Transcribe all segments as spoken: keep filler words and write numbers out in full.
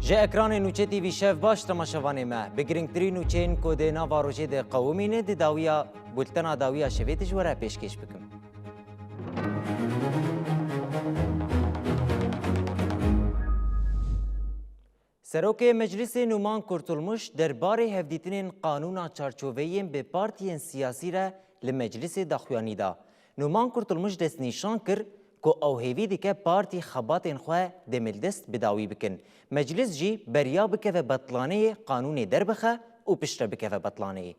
Ji ekranê Nûçe T V şev baş temaşevanê me. Bi girîngtirîn nûçeyên ku di nava rojê de qewimîne di dawiya bultena dawiya şevê de ji we re pêşkêş bikim. Serokê Meclisê Nûman Kurtulmuş derbarê hevdîtinên qanûna çarçoveyên bi partiyên siyasî re li meclisê daxuyanî da. Nûman Kurtulmuş destnîşan kir ku ew hêvî dike partî xebatên xwe demildest bi dawî bikin. Meclis jî beriya bikeve betlaneyê qanûnê derbixe û piştre bikeve betlaneyê.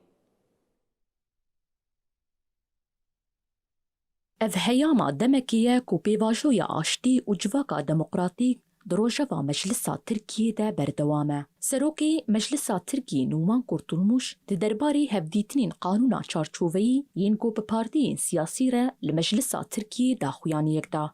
Ev heyama demekê ye ku pêvajoya aştî û civaka demokratîk di rojeva Meclisa Tirkiyê de berdewam e. Serokê Meclisa Tirkiyê Nûman Kurtulmuş di derbarê hevdîtinên qanûna çarçoveyî yên ku bi partiyên siyasî re li Meclisa Tirkiyê daxuyaniyek da.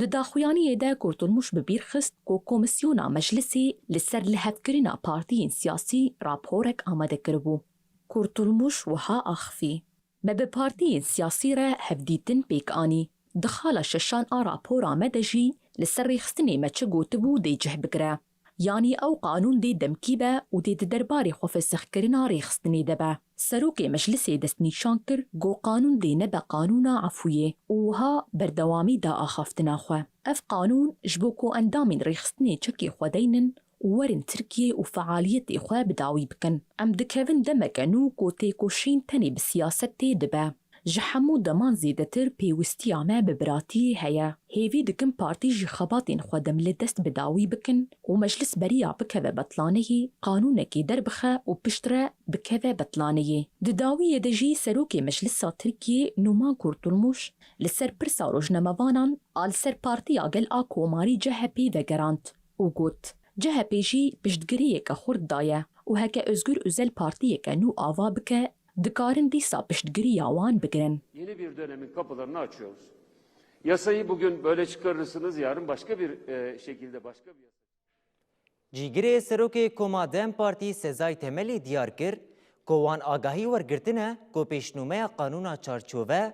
Di daxuyaniyê de Kurtulmuş bi bîr xist ku komîsyona Meclisê li ser lihevkirina partiyên siyasî raporek amade kiribû. Kurtulmuş wiha axivî, Me bi partiyên siyasî re hevdîtin pêk anî. Di xala şeşan a rapora me de jî li ser rêxistinê me çi gotibû dê cih bigire. Yanî ew qanûn dê demkî be û dê di derbarê xwefesixkirina rêxistinê de be. Serokê Meclisê destnîşan kir ku qanûn dê nebe qanûna efûyê û wiha berdewamî da axaftina xwe. Ev qanûn ji bo ku endamên rêxistinê çekê xwe deynin û werin Tirkiyê û fealiyetê xwe bi dawî bikin. Em dikevin demeke nû ku têkoşîn tenê bi siyasetê dibe. Ji hemû deman zêdetir pêwistiya me bi biratiyê heye. Hêvî dikim partî jî xebatên xwe demildest bi dawî bikin û meclis beriya bikeve betlaneyê, qanûnekê derbixe û piştre bikeve betlaneyê. Di dawiyê de jî Serokê Meclisa Tirkiyê Nûman Kurtulmuş li ser pirsa rojnamevanan a li ser Partiya Gel a Komarî C H P vegerand û got, C H P jî piştgiriyeke xurt daye û heke Özgür Özel partiyeke nû ava bike, dikarin dîsa piştgiriya wan bigirin. Yeni bir dönemin kapılarını açıyoruz. Yasayı bugün böyle çıkarırsınız, yarın başka bir, e, şekilde başka bir yasa. Cîgirê Serokê Koma DEM Partî Sezai Temelî diyar kir ku wan agahî wergirtine ku pêşnûmeya qanûna çarçove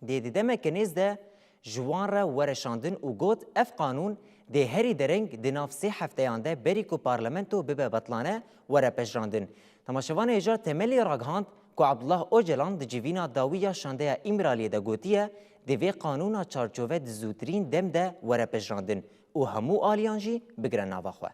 dê di demeke nêz de ji wan re were şandin û got, ev qanûn dê herî dereng di nav sê hefteyan de berî ku parlamento bibe betlane were pejirandin. Temaşevanê hêja Temelî ragihand ku Abdullah Ocalan di civîna dawî ya şandeya Îmraliyê de gotiye, divê qanûna çarçove di zûtirîn dem de were pejirandin û hemû aliyan jî bigire nava xwe.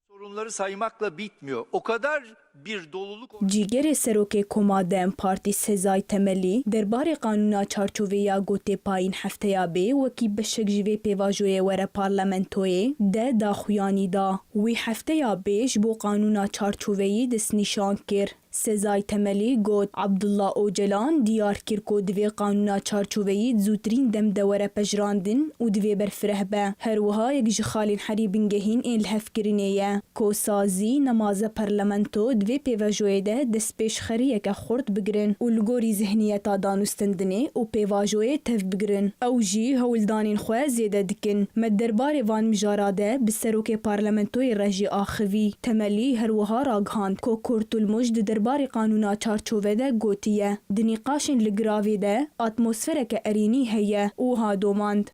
Sorunları saymakla bitmiyor. O kadar bir doluluk. Cîgerê Serokê Koma DEM Partî Sezai Temelî derbarê qanûna çarçovê ya gotê payîn hefteya bê wekî beşek ji vê pêvajoyê were parlamentoyê de daxuyanî da. Wî hefteya bê ji bo qanûna çarçoveyî destnîşan kir. Sezai Temelî got, Abdullah Ocalan diyar kir ku divê qanûna çarçoveyî di zûtirîn dem de were pejirandin û divê berfireh be. Her wiha yek ji xalên herî bingehîn ên lihevkirinê ye ku sazî, nemaze parlamento di vê pêvajoyê de destpêşxeriyeke xurt bigirin û li gorî zihniyeta danûstendinê û pêvajoyê tev bigirin. Ew jî hewldanên xwe zêde dikin. Me derbarê van mijara de bi serokê parlamentoyê re jî axivî. Temelî her wiha ragihand ku Kurtulmuş di derbarê qanûna çarçove de gotiye, di nîqaşên li giravê de atmosfereke erênî heye û wiha domand.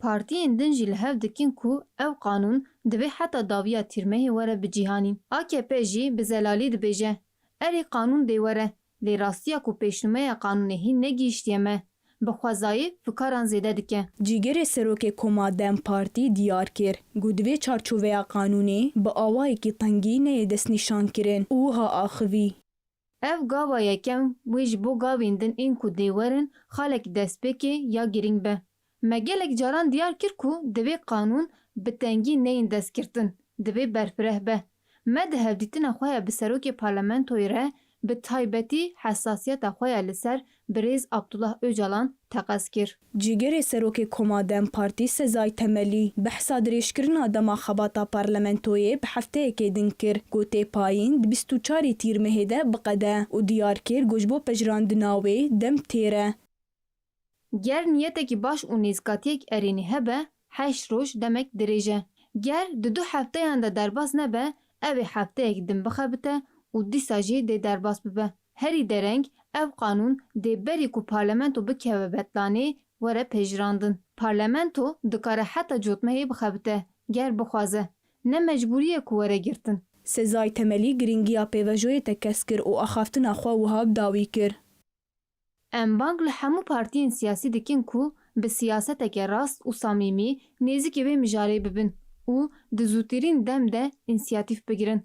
Partiyên din jî li hev dikin ku ev qanûn divê heta dawiya tîrmehê were bicîhanîn. A K P jî bi zelalî dibêje, erê qanûn dê were, lê rastiya ku pêşnûmeya qanûnê hîn negihîştiye me, bi xwezayî fikaran zêde dike. Cîgerê Serokê Koma DEM Partî diyar kir ku divê çarçoveya qanûnê bi awayekî tengî neyê destnîşankirin û wiha axivî. Ev gava yekem wê ji bo gavên din ên ku dê werin xalekî destpêkê ya girîng be. Me gelek caran diyar kir ku divê qanûn bi tengî neyên destgirtin, divê berfireh be. Me di hevdîtina xwe ya bi serokê parlamentoyê re bi taybetî hesasiyeta xwe ya li ser birêz Abdullah Ocalan teqez kir. Cîgerê Serokê Koma DEM Partî Sezai Temelî behsa dirêjkirina dema xebata parlamentoyê bi hefteyekê din kir ku tê payîn di bîst û çarê Tîrmehê de biqede û diyar kir ku ji bo pejirandina wê dem têr e. Ger niyetekî baş û nêzîkatiyek erênî hebe, heşt roj demek dirêj e. Ger di du hefteyan de derbas nebe, ew ê hefteyek din bixebite û dîsa jî dê derbas bibe. Herî dereng, ev qanûn dê berî ku parlamento bikeve betlanê, were pejirandin. Parlamento dikare heta cotmehê bixebite, ger bixwaze, ne mecbûrî ye ku were girtin. Sezai Temelî girîngiya pêvajoyê tekez kir û axaftina xwe wiha bi dawî kir. Em bang li hemû partiyên siyasî dikin ku bi siyaseteke rast û samîmî nêzîkî vê mijarê bibin û di zûtirîn dem de însiyatîf bigirin.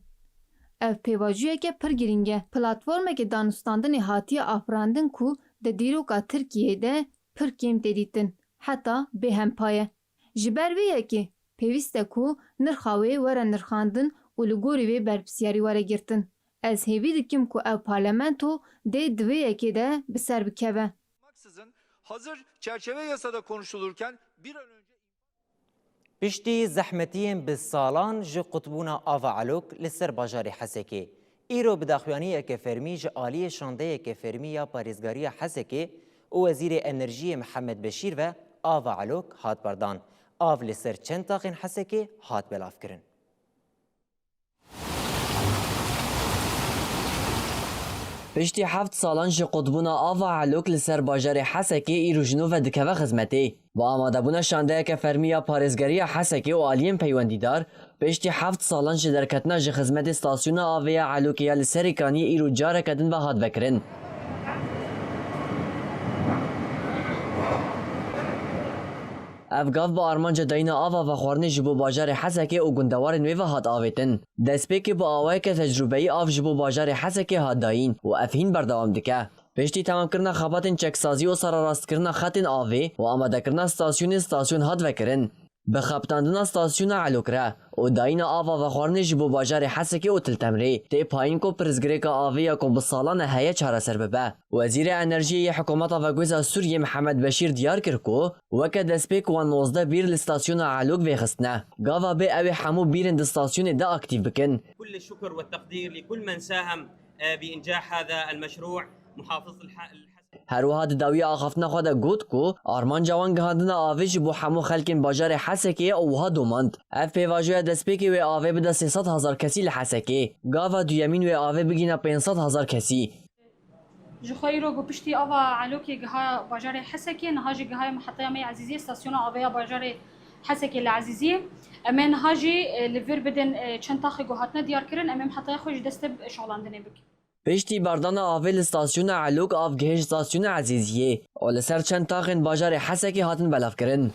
Ev pêvajoyeke pir girîng e. Platformeke danûstandinê hatiye afirandin ku di dîroka Tirkiyeyê de pir kêm tê dîtin, heta bêhempa ye. Ji ber vê yekê pêwîst e ku nirxa wê were nirxandin û li gorî vê berpirsiyarî were girtin. Ez hêvî dikim ku ev parlamento dê di vê yekê de bi ser bikeve. Hazır çerçeve yasada konuşulurken bir an önce Piştî zehmetiyên bi salan ji qutbûna ava Elok li ser bajarê Hesekê, îro bi daxuyaniyeke fermî ji aliyê şandeyeke fermî ya Parêzgariya Hesekê û Wezîrê Enerjiyê Mihemed Beşîr ve ava Elok hat berdan. Av li ser çend taxên Hesekê hat belavkirin. Piştî heft salan ji qutbûna ava Elok li ser bajarê Hesekê îro ji nû ve dikeve xizmetê. Bi amadebûna şandeyeke fermî ya Parêzgeriya Hesekê û aliyên peywendîdar, piştî heft salan ji derketina ji xizmetê stasyona avê ya Elokê ya li Serê Kaniyê îro careke din ve hat vekirin. Ev gav bi armanca dayîna ava vexwarinê ji bo bajarê Hesekê û gundewarên wê ve hat avêtin. Destpêkê bi awayeke tecrûbeyî av ji bo bajarê Hesekê hat dayîn û ev hîn berdewam dike. Piştî temamkirina xebatên çeksazî û sererastkirina xetên avê û amadekirina stasyonê, stasyon hat vekirin. Bi xebitandina stasyona Elokre û dayîna ava vexwarinê ji bo bajarê Hesekê û Til Temrê tê payîn ku pirsgirêka avê ya ku bi salan e heye çareser bibe. Wezîrê Enerjiyê yê Hikûmeta Veguhêza Sûriyê Mihemed Beşîr diyar kir ku weke destpêk wan nozdeh bîr li stasyona Elok vêxistine. Gava bê ew ê hemû bîrên di stasyonê de aktîf bikin. كل الشكر والتقدير لكل من ساهم بإنجاح هذا المشروع محافظ الح- Her wiha di dawiya axaftina xwe de got ku armanca wan gihandina avê ji bo hemû xelkên bajarê Hesekê ye û wiha domand, Ev pêvajoya destpêkê wê avê bide sê sed hezar kesî li Hesekê. Gava duyemîn wê avê bigihîne pênc sed hezar kesî. Ji xwe îro ku piştî ava Elokê giha bajarê Hesekê, niha jî gihaye miheteya me yê Ezîziyê, stasyona avê ya bajarê Hesekê li Ezîziyê. Em ê niha jî e, li vir bidin e, çend taxê ku hatine diyarkirin, em ê miheteya xwe ji destê şixulandinê bikin. Piştî berdana avê li stasyona Elok av gihişt stasyona Ezîziyê û li ser çend taxên bajarê Hesekê hatin belavkirin.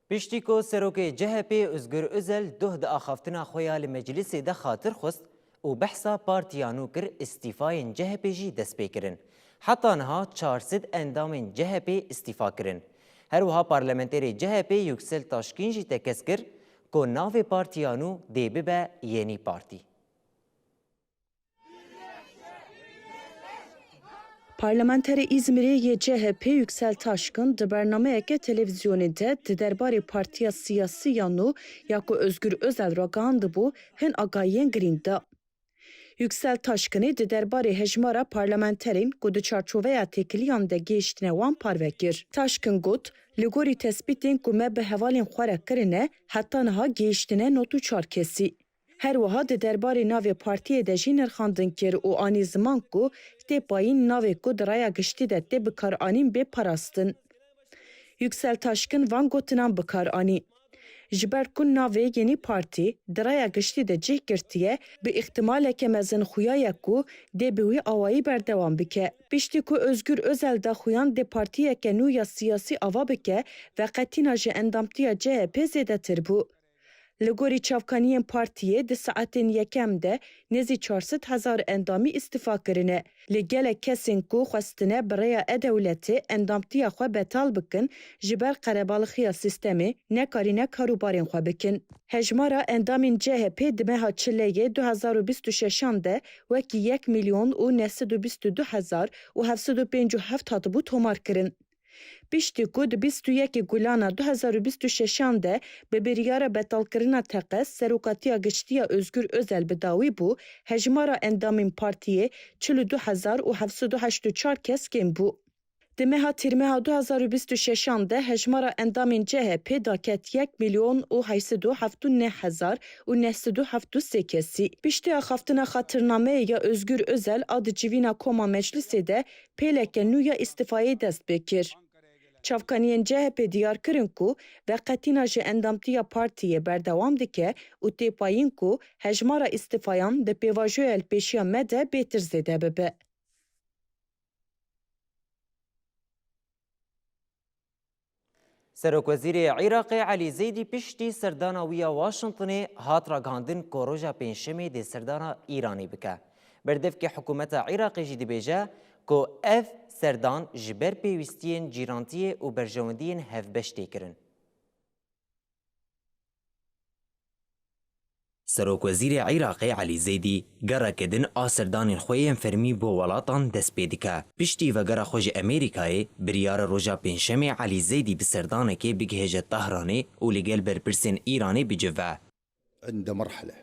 Piştî ku serokê C H P Ozgur Ozel doh di axaftina xwe ya li meclisê de xatir xwest û behsa partiya nû kir, îstîfayên C H P jî dest pê kirin. Heta niha çar sed endamên C H P îstîfa kirin. Her wiha parlamenterê C H P Yüksel Taşkîn jî tekez kir ku navê partiya nû dê bibe Yeni Parti. Parlamenterê Îzmîrê yê C H P Yüksel Taşkın di bernameyeke televîzyonê de di derbarê partiya siyasî ya nû ya ku Özgür Özel ragihandibû hin agahiyên girîng da. Yüksel Taşkınê di derbarê hejmara parlamenterên ku di çarçoveya têkiliyan de gihiştine wan parve kir. Taşkın got, Li gorî tespîtên ku me bi hevalên xwe re kirine, heta niha gihiştine nod û çar kesî. Her wiha di derbarê navê partiyê de jî nirxandin kir û anî ziman ku tê payîn navê ku di raya giştî de tê bikaranîn bê parastin. Yüksel Taşkın van gotinan bi kar anî. Ji ber ku navê Yeni Partî di raya giştî de cih girtiye, bi îhtimaleke mezin xuya ye ku dê bi wî awayî berdewam bike. Piştî ku Özgür Özel daxuyan dê partiyeke nû ya siyasî ava bike, veqetîna ji endamtiya C H P zêdetir bû. Li gorî çavkaniyên partiyê di saetên yekem de nêzî çar sed hezar endamî îstîfa kirine. Lê gelek kesên ku xwestine bi rêya e-dewletê endamtiya xwe betal bikin, ji ber qerebalixiya sîstemê nekarîne karûbarên xwe bikin. Hejmara endamên C H P di meha Çileyê du hezar û bîst û şeşan de wekî yek milyon û neh sed û bîst û du hezar û heft sed û pêncî û heft hatibû tomarkirin. Piştî ku di bîst û yekê Gulana du hezar û bîst û şeşan de bi biryara betalkirina teqez serokatiya giştî ya Ozgur Ozel bi dawî bû, hejmara endamên partiyê çil û du hezar û heft sed û heşt û çar kes kêm bû. Di meha Tîrmeha du hazar û bîst û şeşan de hejmara endamên C H P daket yek milyon û heyt sed û heft û neh hezar û neh sed û heft û sê kesî. Piştî axaftina xatirnameyê ya Ozgur Ozel a di civîna Koma Meclisê de pêleke nû ya îstîfayê dest pê kir. Çavkaniyên C H P diyar kirin ku veqetîna ji endamtiya partiyê berdewam dike û tê payîn ku hejmara îstîfayan di pêvajoya li pêşiya me de bêtir zêde bibe. Serokwezîrê Iraqê Elî Zeydî piştî serdana wî ya Washingtonê hat ragihandin ku roja Pêncşemê dê serdana Îranê bike. Berdevkê hikûmeta Iraqê jî dibêje ku ev serdan ji ber pêwîstiyên cîrantiyê û berjewendiyên hevbeş tê kirin. Serokwezîrê Iraqê Elî Zeydî gereke din a serdanên xwe yên fermî bo welatan dest pê dike. Piştî vegera xwe ji Amerîkayê, biryar e roja Pêncşemê Elî Zeydî bi serdanekê bigihêje Tehranê û li gel berpirsên Îranê bicive. عند مرحلة،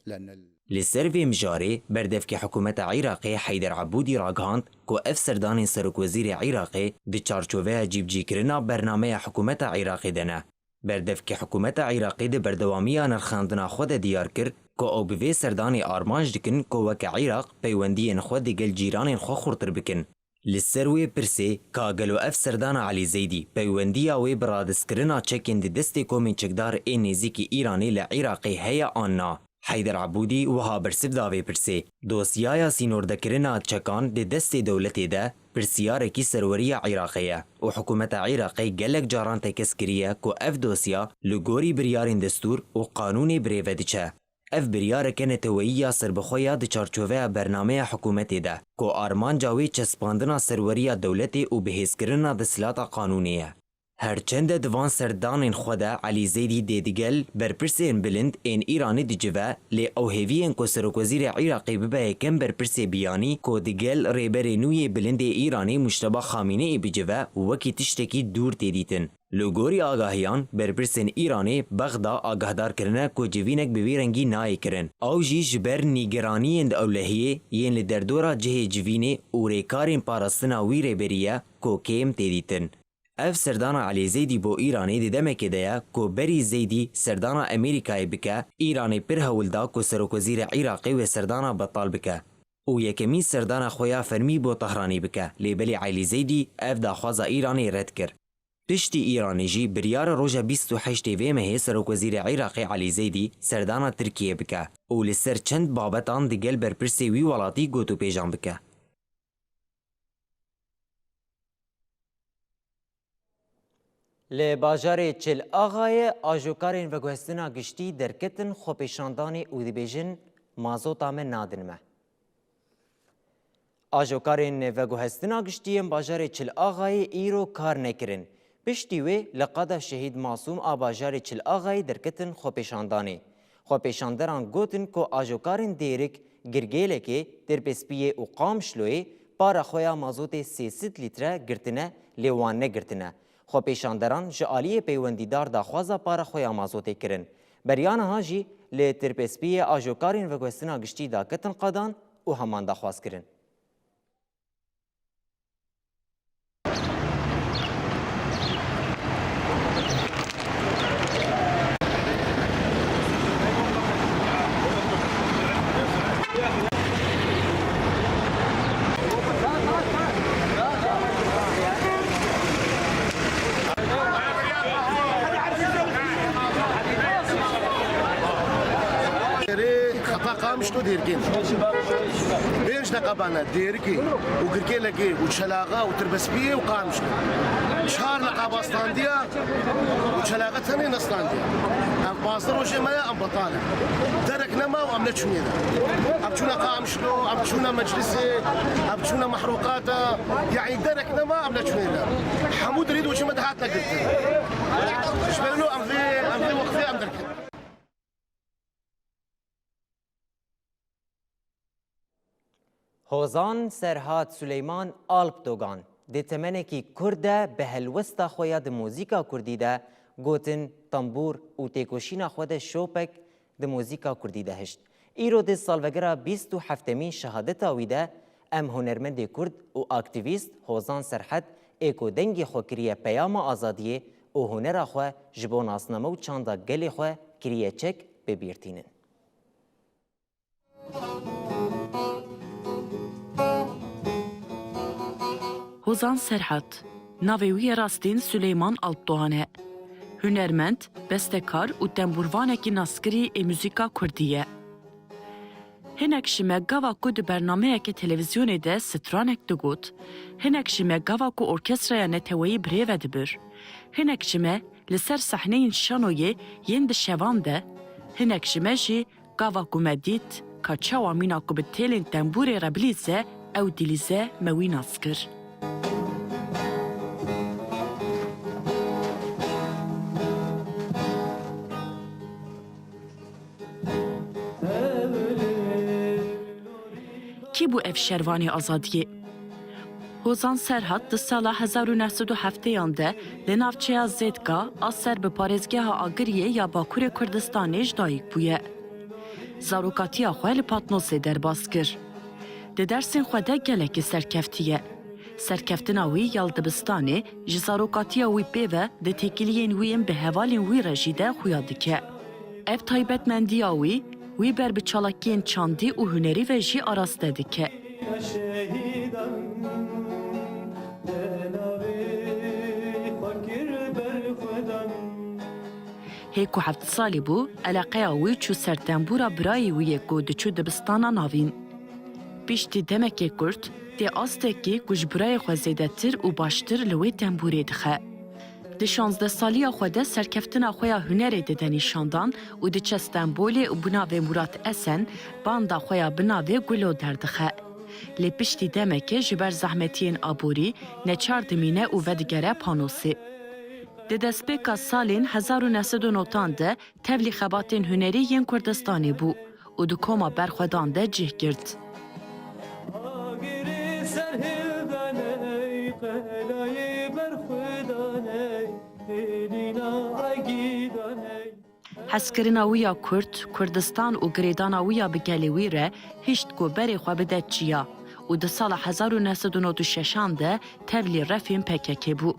لأن ال- Li ser vê mijarê, berdevkê hikûmeta Iraqê Heyder Ebûdî ragihand ku ev serdanên serokwezîrê Iraqê di çarçoveya cîbicîkirina bernameya hikûmeta Iraqê de ne. Berdevkê hikûmeta Iraqê di berdewamiya nirxandina xwe de diyar kir ku ew bi vê serdanê armanc dikin ku weke Iraq peywendiyên xwe digel cîranên xwe xurtir bikin. Li ser wê pirsê ka gelo ev serdana Elî Zeydî peywendiya wê bi radiskirina çekên di destê komên çekdar ên nêzîkî Îranê li Iraqê heye an na? Heyder Ebûdî wiha bersiv da vê pirsê, Dosyaya sînordekirina çekan di destê dewletê de pirsiyarekî serweriya Iraqê ye û hikûmeta Iraqê gelek caran tekez kiriye ku ev dosya li gorî biryarên destûr û qanûnê birêve diçe. Ev biryareke neteweyî ya serbixwe ya di çarçoveya bernameya hikûmetê de ku armanca wê çespandina serweriya dewletê û bihêzkirina desthilata qanûnê ye. Her çende di van serdanên xwe de Elî Zeydî dê digel berpirsên bilind ên Îranê dicive, lê ew hêviyên ku serokwezîrê Iraqê bibe yekem berpirsê biyanî ku digel rêberê nû yê bilind ê Îranê Mujteba Xamîneî bicive wekî tiştekî dûr tê dîtin. Li gorî agahiyan, berpirsên Îranê Bexda agahdar kirine ku civînek bi vî rengî nayê kirin. Ew jî ji ber nîgeraniyên di ewlehiyê yên li derdora cihê civînê û rêkarên parastina wî rêberî ye ku kêm tê dîtin. Ev serdana Elî Zeydî bo Îranê di demekê de ye ku berî Zeydî serdana Amerîkayê bike, Îranê pir hewl da ku serokwezîrê Iraqê wê serdana betal bike û yekemîn serdana xwe ya fermî bo Tehranê bike, lê belê Elî Zeydî ev daxwaza Îranê red kir. Piştî Îranê jî biryara roja bîst û heştê vê mehê serokwezîrê Iraqê Elî Zeydî serdana Tirkiyê bike û li ser çend babetan digel berpirsê wî welatî gotûpêjan bike. Li bajarê Çil Axayê ajokarên veguhestina giştî derketin xwepêşandanê û dibêjin, mazota me nadin me. Ajokarên veguhestina giştî yên bajarê Çil Axayê îro kar nekirin. Piştî wê li qada Şehîd Masûm a bajarê Çil Axayê derketin xwepêşandanê. Xwepêşanderan gotin ku ajokarên Dêrik, Girgêlekê, Tirpêspiyê û Qamişloyê para xwe ya mazotê sê sed lître girtine, lê wan negirtine. Xwepêşanderan ji aliyê peywendîdar daxwaza para xwe ya mazotê kirin. Beriya niha jî li Tirpêspiyê ajokarên veguhestina giştî daketin qadan û heman daxwaz kirin. Xeta Qamişlo Dêrikê ne. Pênc leqeba ne, Dêrikê û Girgêlekê û Çelaxa û Tirbespiyê û Qamişlo. Çar leqeba standiya û Çelaxa tenê nestandiya. Em pazdeh rojê me ye, em betal e. Derek nema û em neçûnê de. Em çûne Qamişlo, em çûne Meclisê, em çûne Mehrûqata, yanî derek nema, em neçûnê de. Hemû dirî doçê me dihatine girtin. Ji ber wilo em vê, em vê weqfê em derketin. Hozan Serhat Suleyman Alp Dogan di temenekî kurd de bi helwesta xwe ya di muzîka kurdî de gotin, tembûr û têkoşîna xwe de şopek di muzîka kurdî de hişt. Îro di salvegera bîst û heftemîn şehadeta wî de em hunermendê kurd û aktîvîst Hozan Serhat ê ku dengê xwe kiriye peyama azadiyê û hunera xwe ji bo nasname û çanda gelê xwe kiriye çek, bibîrtînin. Hozan Serhat, navê wî yê rastîn Suleyman Alpdoğan e. Hunermend, bestekar û tembûrvanekî naskirî ê muzîka kurdî ye. Hinek ji me gava ku di bernameyeke televîzyonê de stranek digot, hinek ji me gava ku orkestraya neteweyî bi rê ve dibir, hinek ji me li ser sehneyên şanoyê yên di şevan de, hinek ji me jî gava ku me dît ka çawa mîna ku bi têlên tembûrê re bilîze, ew dilîze, me wî nas kir. Kî bû ev şervanê azadiyê? Hozan Serhat di sala hezar û neh sed û heftêyan de li navçeya Zêtka a ser bi parêzgeha Agiriyê ya Bakurê Kurdistanê ji dayik bûye. Zarokatiya xwe li Patnosê derbas kir. Di dersên xwe de gelekî serkevtî ye. Serkeftina wî ya li dibistanê ji zarokatiya wî pê ve di têkiliyên wî yên bi hevalên wî re jî de xuya dike. Ev taybetmendiya wî, wî ber bi çalakiyên çandî û hunerî ve jî araste dike. Hê ku heft salî bû, eleqeya wî çû ser tembûra birayê wî yê ku diçû dibistana navîn. Piştî demekê kurt, tê astekî ku ji birayê xwe zêdetir û baştir li wê tembûrê dixe. Di şazdeh saliya xwe de serkeftina xwe ya hunerê dide nîşandan û diçe Stenbolê û bi navê Murat Esen banda xwe ya bi navê Gulo derdixe. Lê piştî demekê ji ber zehmetiyên aborî neçar dimîne û vedigere Panosê. Di destpêka salên hezar û neh sed û newdan de tevlî xebatên hunerî yên Kurdistanê bû û di koma berxwedan de cih girt. Agirê serhildaney, qelayê berxwedaney, hêlîna egîdaney. Hezkirina wî ya Kurd, Kurdistan û girêdana wî ya bi gelê wî re hişt ku berê xwe bide çiya û di sala hezar û neh sed û nod û şeşan de tevlî refên P K K bû.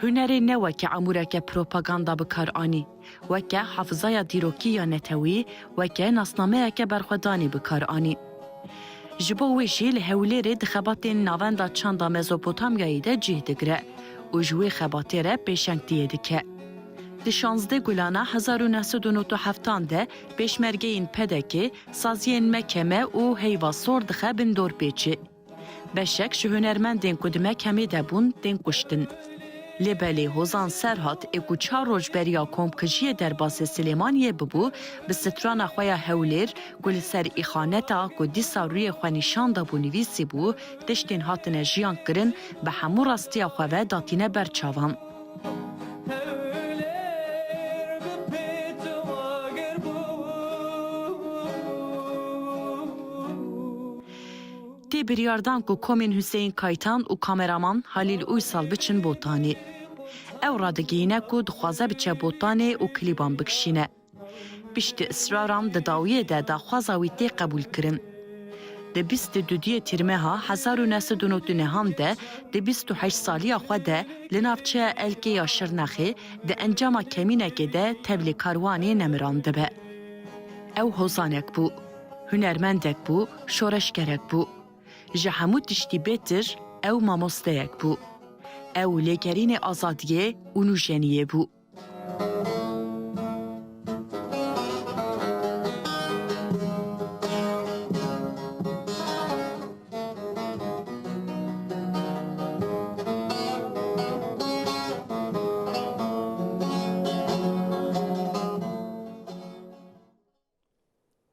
Hunerê ne weke amûreke propaganda bi kar anî, weke hafizaya dîrokî ya netewî, weke nasnameyeke berxwedanê bi kar anî. Ji bo wê jî li Hewlêrê di xebatên Navenda Çanda Mezopotamyayê de cih digire û ji wê xebatê re pêşengtiyê dike. Di şazdeh Gulana hezar û neh sed û nod û heftan de pêşmergeyên P D K saziyên Mekeme û Heyva Sor dixe bin dorpêçê. Beşek ji hunermendên ku di Mekemê de bûn tên kuştin. Lê belê Hozan Serhat ê ku çar roj beriya komkujiyê derbasê Silêmaniyê bibû, bi strana xwe ya Hewlêr ku li ser îxaneta ku dîsa rûyê xwe nîşan dabû nivîsîbû, tiştên hatine jiyan kirin, bi hemû rastiya xwe ve datîne ber çavan. Tê biryardan ku komên Hüseyin Kaytan û kameraman Halil Uysal biçin Botanê. Ew radigihîne ku dixwaze biçe Botanê û klîban bikişîne. Piştî israran di dawiyê de daxwaza wî tê qebûlkirin. Di bîst û duduyê Tîrmeha hezar û neh sed û nod û nehan de di bîst û heşt saliya xwe de li navçeya Elkê ya Şirnexê di encama kemînekê de tevlî karwanê nemiran dibe. Ew hozanek bû, hunermendek bû, şoreşgerek bû. Ji hemû tiştî bêtir ew mamosteyek bû. Ew lêgerînê azadiyê û nûjeniyê bû.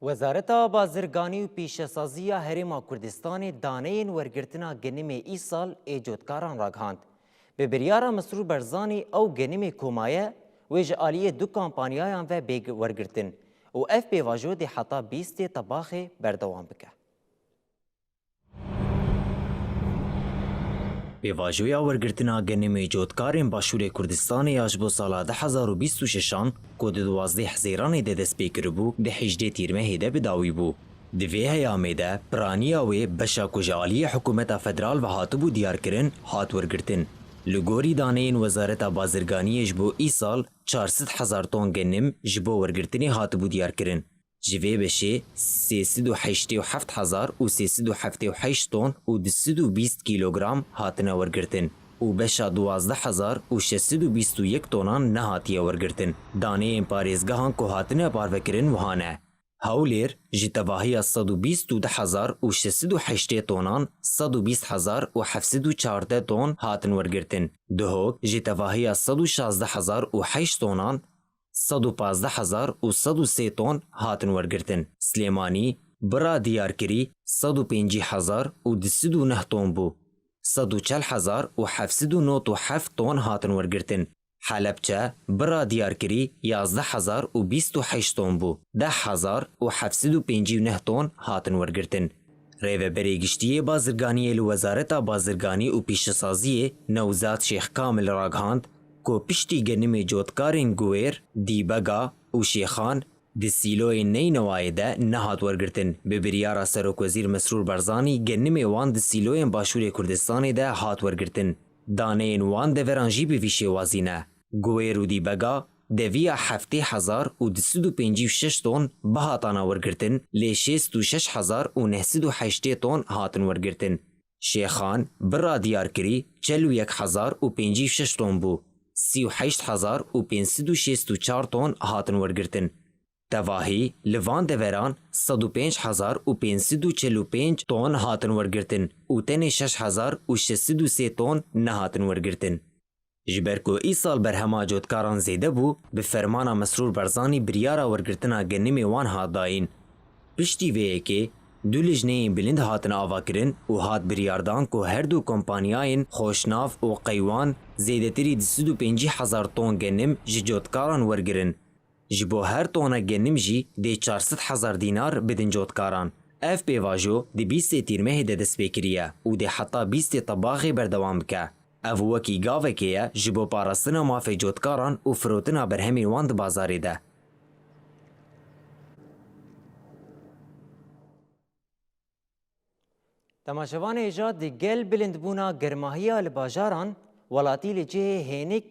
Wezareta Bazirganî û Pîşesaziya Herêma Kurdistanê daneyên wergirtina genimê îsal ê cotkaran ragihand. Bi biryara Misrûr Barzanî ew genimê ku maye, wê ji aliyê du kampanyayan ve bê wergirtin û ev pêvajo dê heta bîstê Tebaxê berdewam bike. Pêvajoya wergirtina genimê cotkarên Başûrê Kurdistanê ya ji bo sala du hezar û bîst û şeşan, ku di duwazdeh Hezêranê de dest pê kiribû, di hejdê Tîrmehê de bi dawî bû. Di vê heyamê de piraniya wê, beşa ku ji aliyê hikûmeta federal ve hatibû diyarkirin, hat wergirtin. Li gorî daneyên Wezareta Bazirganiyê ji bo îsal çar sed hezar ton genim ji bo wergirtinê hatibû diyarkirin. Ji vê beşê sê sed û heştê û heft hezar û sê sed û heftê û heşt ton û du sed û bîst kîlogram hatine wergirtin û beşa duwazdeh hezar û şeş sed û bîst û yek tonan nehatiye wergirtin. Daneyên parêzgehan ku hatine parvekirin wiha ne: Hewlêr, ji tevahiya sed û bîst û du hezar û şeş sed û heştê tonan, sed û bîst hezar û heft sed û çardeh ton hatin wergirtin. Duhok, ji tevahiya sed û şazdeh hezar û heşt tonan, sed û pazdeh hezar û sed û sê ton hatin wergirtin. Silêmanî, bira diyarkirî sed û pêncî hezar û du sed û neh ton bû, sed û çel hezar û heft sed û nod û heft ton hatin wergirtin. Helebçe, bira diyarkirî yazdeh hezar û bîst û heşt ton bû, deh hezar û heft sed û pêncî û neh ton hatin wergirtin. Rêveberê Giştî yê Bazirganiyê li Wezareta Bazirganî û Pîşesaziyê Newzad Şêx Kamil ragihand ku piştî genimê cotkarên Guwêr, Dîbega û Şêxan di sîloyên Neynewayê de nehat wergirtin, bi biryara Serokwezîr Mesrûr Barzanî genimê wan di sîloyên Başûrê Kurdistanê de hat wergirtin. Daneyên wan deveran jî bi vî şêwazî ne. Guwêr û Dîbega deviya heftê hezar û du sed û pêncî û şeş ton bihatana wergirtin, lê şêst û şeş hezar û neh sed û heştê ton hatin wergirtin. Şêxan, bira diyarkirî çel û yek hezar û pêncî û şeş ton bû, sî û heşt hezar û pênc sed û şêst û çar ton hatin wergirtin. Tevahî, li van deveran sed û pênc hezar û pênc sed û çel û pênc ton hatin wergirtin û tenê şeş hezar û şeş sed û sê ton nehatin wergirtin. Ji ber ku îsal berhema cotkaran zêde bû, bi fermana Mesrûr Barzanî biryara wergirtina genimê wan hat dayîn. Piştî vê yekê du lijneyên bilind hatin avakirin û hat biryardan ku her du kompanyayên Xoşnav û Qeywan zêdetirî du sed û pêncî hezar ton genim ji cotkaran wergirin. Ji bo her tona genim jî dê çar sed hezar dînar bidin cotkaran. Ev pêvajo di bîstê Tîrmehê de dest pê kiriye û dê heta bîstê Tebaxê berdewam bike. Ev wekî gavekê ye ji bo parastina mafê cotkaran û firotina berhemên wan di bazarê de. Temaşevanê hêja, di gel bilindbûna germahiya li bajaran, welatî li cihê hênik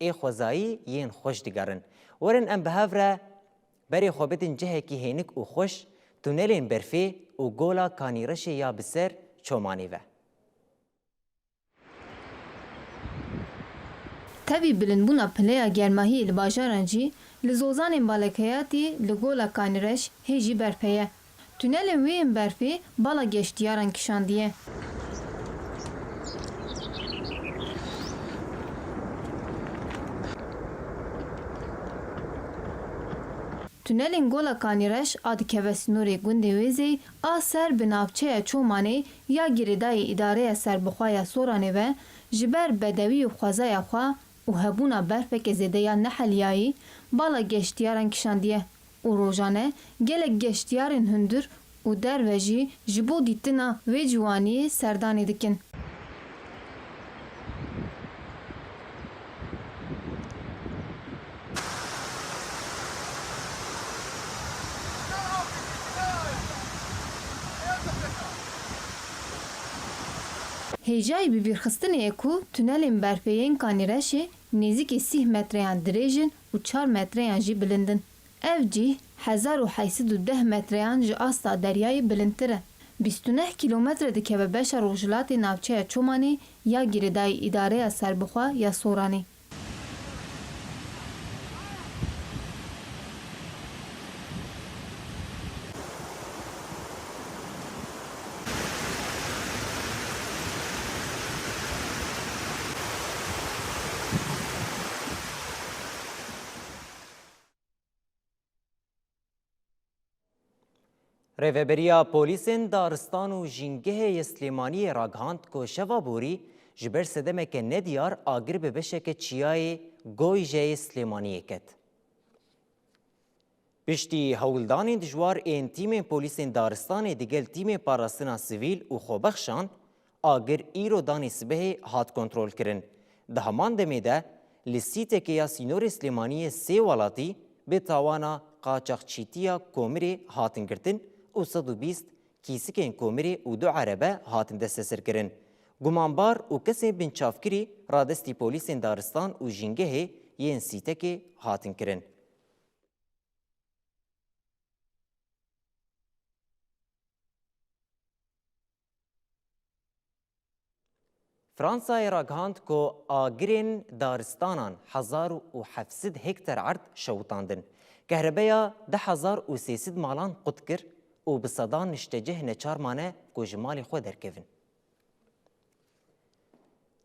ê xwezayî yên xweş digerin. Werin em bi hev re berê xwe bidin cihekî hênik û xweş, tunelên berfê û gola Kanîreşê ya bi ser Çomanê ve. Tevî bilindbûna pileya germahiyê li bajaran jî, li zozanên balekeyatî li Gola Kanîreş hê jî berf heye. Tunelên wê yên berfê bala geştiyaran kişandiye. Tunelên Gola Kanîreş a dikeve sînorê gundê Wêzeyî a ser bi navçeya Çomanê ya girêdayî Îdareya Serbixwe ya Soranê ve ji ber bedewî û xwezaya xwe û hebûna berfeke zêde ya neheliyayî bala geştiyaran kişandiye û rojane gelek geştiyarên hundir û derve jî ji bo dîtina wê ciwaniyê serdanê dikin. Hêjayî bibîrxistinê ye ku tunelên berfê yên Kanîreşê nêzîkî sîh metreyan dirêj in û çar metreyan jî bilind in. Ev cîh hezar û heşt sed û deh metreyan ji asta deryayê bilindtir e. Bîst û neh kîlometre dikeve beşa rojhilatê navçeya Çomanê ya girêdayî Îdareya Serbixwe ya Soranê. Rêveberiya Polîsên Daristan û Jîngehê yê Silêmaniyê ragihand ku şeva borî ji ber sedemeke nediyar agir bi beşeke çiyayê Goyjeyê Silêmaniyê ket. Piştî hewldanên dijwar ên tîmên polîsên daristanê digel tîmên parastina sivîl û xwebexşan, agir îro danê sibehê hat kontrolkirin. Di heman demê de li sîtekê ya sînorê Silêmaniyê sê welatî bi tawana qaçaxçîtiya komirê hatin girtin û sed û bîst kîsikên komirê û du erebe hatin desteserkirin. Gumanbar û kesên binçavkirî radestî polîsên daristan û jîngehê yên Sîtekê hatin kirin. Fransayê ragihand ku agirên daristanan hezar û heft sed hektar erd şewitandin. Kehrebeya du hezar û sê sed malan qut kir û bi sedan niştecih neçar mane ku ji malê xwe derkevin.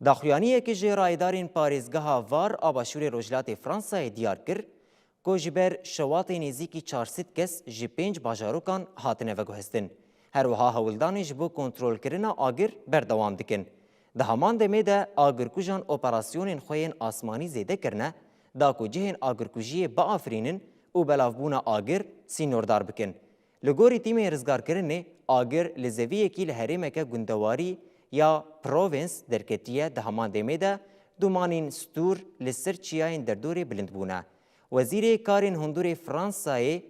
Daxuyaniyekî ji rayedarên parêzgeha Var a Başûrê Rojhilatê Fransayê diyar kir ku ji ber şewatê nêzîkî çar sed kes ji pênc bajarokan hatine veguhestin. Her wiha hewldanên ji bo kontrolkirina agir berdewam dikin. Di heman demê de agirkujan operasyonên xwe yên asmanî zêde kirine, da ku cihên agirkujiyê biafirînin û belavbûna agir sînordar bikin. Li gorî tîmên rizgarkirinê, agir li zeviyekî li herêmeke gundewarî ya provîns derketiye, di heman demê de dûmanên stûr li ser çiyayên derdorê bilind bûne. Wezîrê Karên Hundurê Fransayê,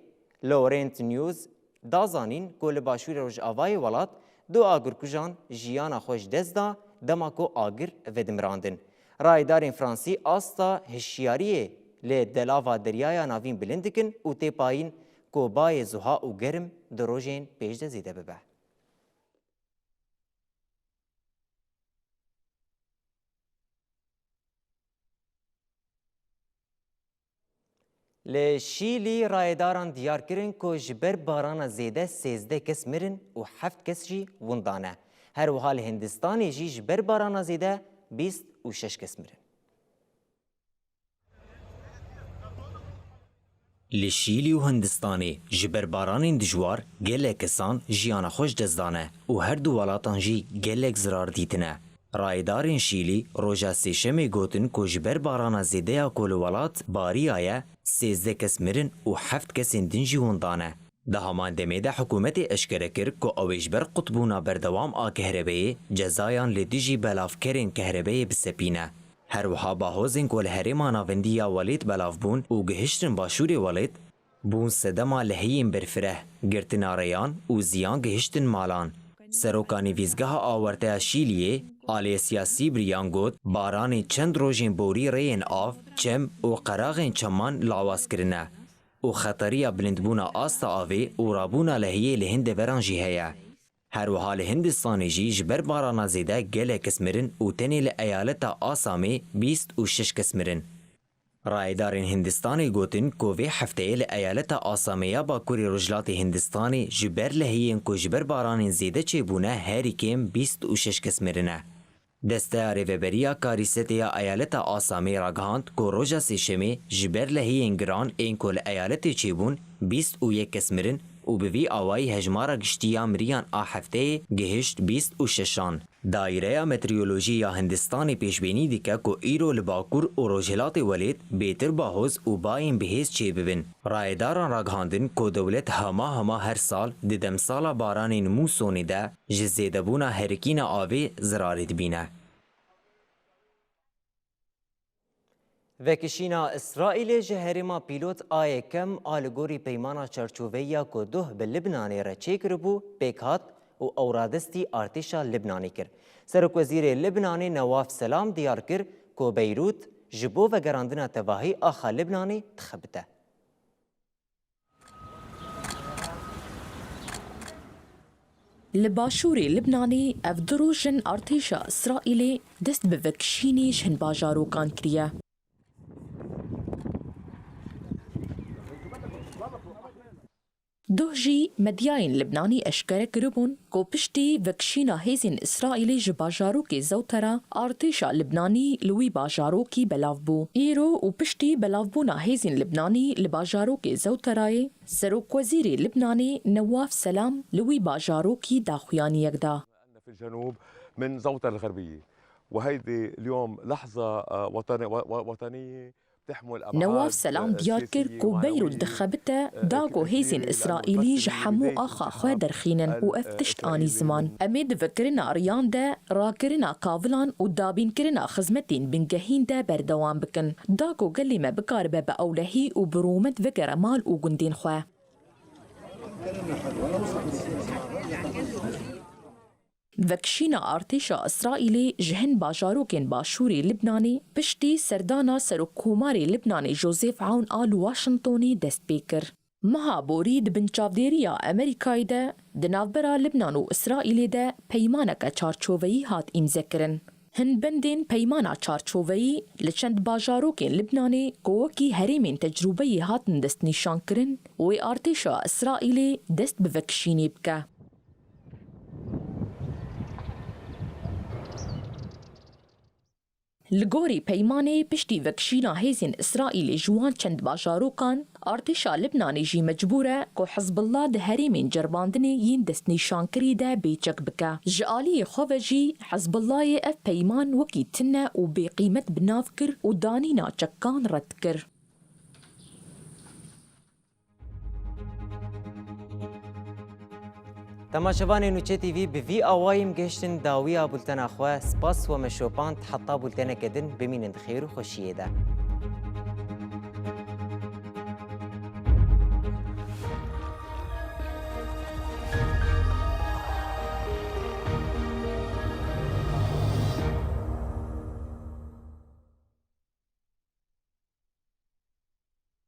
Laurent Nunez, da zanîn ku li başûrê rojavayê welat du agirkujan jiyana xwe ji dest da, dema ku agir vedimirandin. Rayedarên Fransî asta hişyariyê li delava Deryaya Navîn bilind dikin û tê payîn ku bayê zuha û germ di rojên pêş de zêde bibe. Li Şîlî rayedaran diyar kirin ku ji ber barana zêde sêzdeh kes mirin û heft kes jî winda ne. Her wiha li Hindistanê jî ji ber barana zêde bîst û şeş kes mirin. Li Şîlî û Hindistanê ji ber baranên dijwar gelek kesan jiyana xwe ji dest dane û her du welatan jî gelek zirar dîtine. Rayedarên Şîlî roja Sêşemê gotin ku ji ber barana zêde ya ku li welat bariyaye, sêzdeh kes mirin û heft kesên din jî winda ne. Di heman demê de hikûmetê eşkere kir ku ew ê ji ber qutbûna berdewam a kehrebeyê cezayan li dijî belavkerên kehrebeyê bisepîne. Her wiha bahozên ku li herêma navendî ya welêt belav bûn û gihiştin başûrê welêt, bûn sedema lehiyên berfireh, girtina rêyan û ziyan gihiştin malan. Seroka Nivîzgeha Awerteya Şîliyê, Alessia Sibriyan got, baranê çend rojên borî rêyên av, çem û qeraxên çeman lawaz kirine û xeteriya bilindbûna asta avê û rabûna lehiyê li hin deveran jî heye. Her wiha li Hindistanê jî ji ber barana zêde gelek kes mirin û tenê li eyaleta Asamê bîst û şeş kes mirin. Rayedarên Hindistanê gotin ku vê hefteyê li eyaleta Asamê ya Bakurê Rojhilatê Hindistanê ji ber lehiyên ku ji ber baranên zêde çêbûne herî kêm bîst û şeş kes mirine. Desteya Rêveberiya Karîsetê ya eyaleta Asamê ragihand ku roja Sêşemê ji ber lehiyên giran ên ku li eyaletê çêbûn bîst û yek kes mirin û bi vî awayî hejmara giştî ya miriyan a hefteyê gihişt bîst û şeşan. Daîreya Meteorolojiyê ya Hindistanê pêşbînî dike ku îro li Bakur û Rojhilatê Welêt bêtir bahoz û bayên bihêz çêbibin. Rayedaran ragihandin ku dewlet hema hema her sal di demsala baranên mûsonê de ji zêdebûna herikîna avê zirarê dibîne. Vekişîna Îsraîlê ji herêma pîlot a yekem a li gorî peymana çarçoveyî ya ku doh bi Libnanê re çêkiribû pêk hat û ew radestî artêşa Libnanê kir. Serokwezîrê Libnanê Newaf Selam diyar kir ku Beyrût ji bo vegerandina tevahî axa Libnanê dixebite. Li başûrê Libnanê ev du roj in artêşa Îsraîlê dest bi vekişînê ji hin bajarokan kiriye. Doh jî medyayên Libnanî eşkere kiribûn ku piştî vekişîna hêzên Îsraîlê ji bajarokê Zewtera, artêşa Libnanî li wî bajarokî belav bû. Îro û piştî belavbûna hêzên Libnanî li bajarokê Zewterayê, Serokwezîrê Libnanê Newaf Selam li wî bajarokî daxuyaniyek da. في الجنوب من زوطة الغربية. وهيدي اليوم لحظة، آه، وطني-، و-، و-، وطنية تحمل أبعاد، Newaf Selam آه، diyar kir سياسية ku Beyrût ومعنوية، dixebite آه، da ku hêzên Îsraîlî ji hemû axa xwe derxînin û ev tişt anî ziman. Em ê di vekirina riyan de rakirina kavilan û dabînkirina xizmetên bingehîn de berdewam bikin, da ku gelê me bikaribe bi ewlehî û bi rûmet vegere mal û gundên xwe. Vekişîna artêşa Îsraîlê ji hin bajarokên başûrê Libnanê piştî serdana Serokkomarê Libnanê Joseph Aoun a li Washingtonê dest pê kir. Meha borî di bin çavdêriya Amerîkayê de di navbera Libnan û Îsraîlê de peymaneke çarçoveyî hat îmzekirin. Hin bendên peymana çarçoveyî li çend bajarokên Libnanê ku wekî herêmên tecrûbeyê hatin destnîşankirin, wê artêşa Îsraîlê dest bi vekişînê bike. Li gorî peymanê, piştî vekişîna hêzên Îsraîlê ji wan çend bajarokan, artêşa Libnanê jî mecbûr e ku Hizbullah di herêmên ceribandinê yên destnîşankirî de bê çek bike. Ji aliyê xwe ve jî Hizbullahê ev peyman wekî tune û bêqîmet bi nav kir û danîna çekan red kir. Temaşevanê Nûçe T V, bi vî awayî em gihiştin dawiya bultena xwe. Spas we me şopand, heta bulteneke din bimînin di xêr û xweşiyê de.